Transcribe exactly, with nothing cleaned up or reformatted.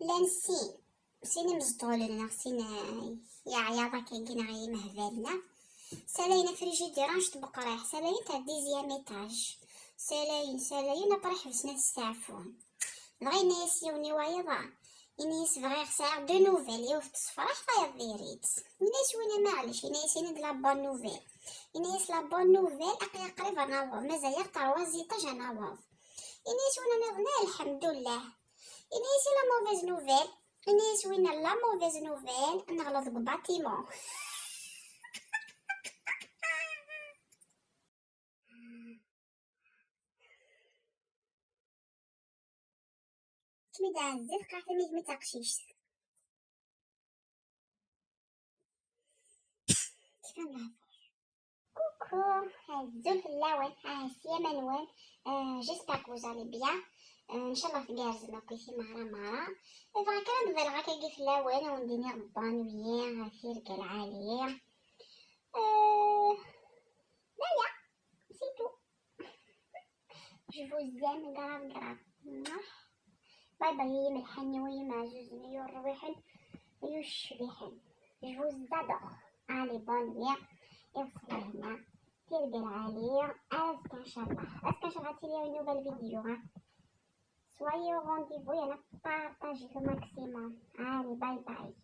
Llan sin, sin imeẓṭulen neɣ sin, eh, yeɛyaḍ akkagi neɣ yimehbal neɣ salayen afrijidir anect beqriḥ, salayen ar dixième étage, salayen, salayen après ḥebsen ad steɛfun. Dɣa yenna-yas yiwen i wayeḍ, ini-as bɣiɣ sɛiɣ deux nouvelles, yiwet tessefraḥ tayeḍ diri-tt. Ini-as win maɛlic, ini-as ini-d la bonne nouvelle. Ini-as la bonne nouvelle aql-aɣ qrib ad naweḍ, mazal-aɣ trois étages ad naweḍ. Ini-as win nniḍen lḥemdullah. Ini-as i la mauvaise nouvelle. Ini-as winna la mauvaise nouvelle, neɣleḍ deg ubatimu. Kmi d ɛzet qeɛtem igmi d taqcict. Kfan leɛfer. Coucou, azul fell-awen, ɛass yaman-nwen. Euh, j'espère que vous allez bien. Euh, ncallah tgerrzem akk i timeɣra meɣra. Bɣiɣ kan ad d-ḍilleɣ akkagi fell-awen, ad wen-d-iniɣ bonne nuit, tirga lɛali. Euh, d aya, c'est tout. Je vous aime grave, grave. Bye bye, ay imelḥanen-iw, ay imeɛzuzen, ay urwiḥen, ay ucbiḥen. Je vous adore. Allez, bonne nuit. Iḍes lehna. Tirga lɛali. Azekka, ncallah. Azekka, ncallah, ad tili une nouvelle vidéo, hein. Soyez au rendez-vous, il y en a partager au maximum. Allez, bye bye.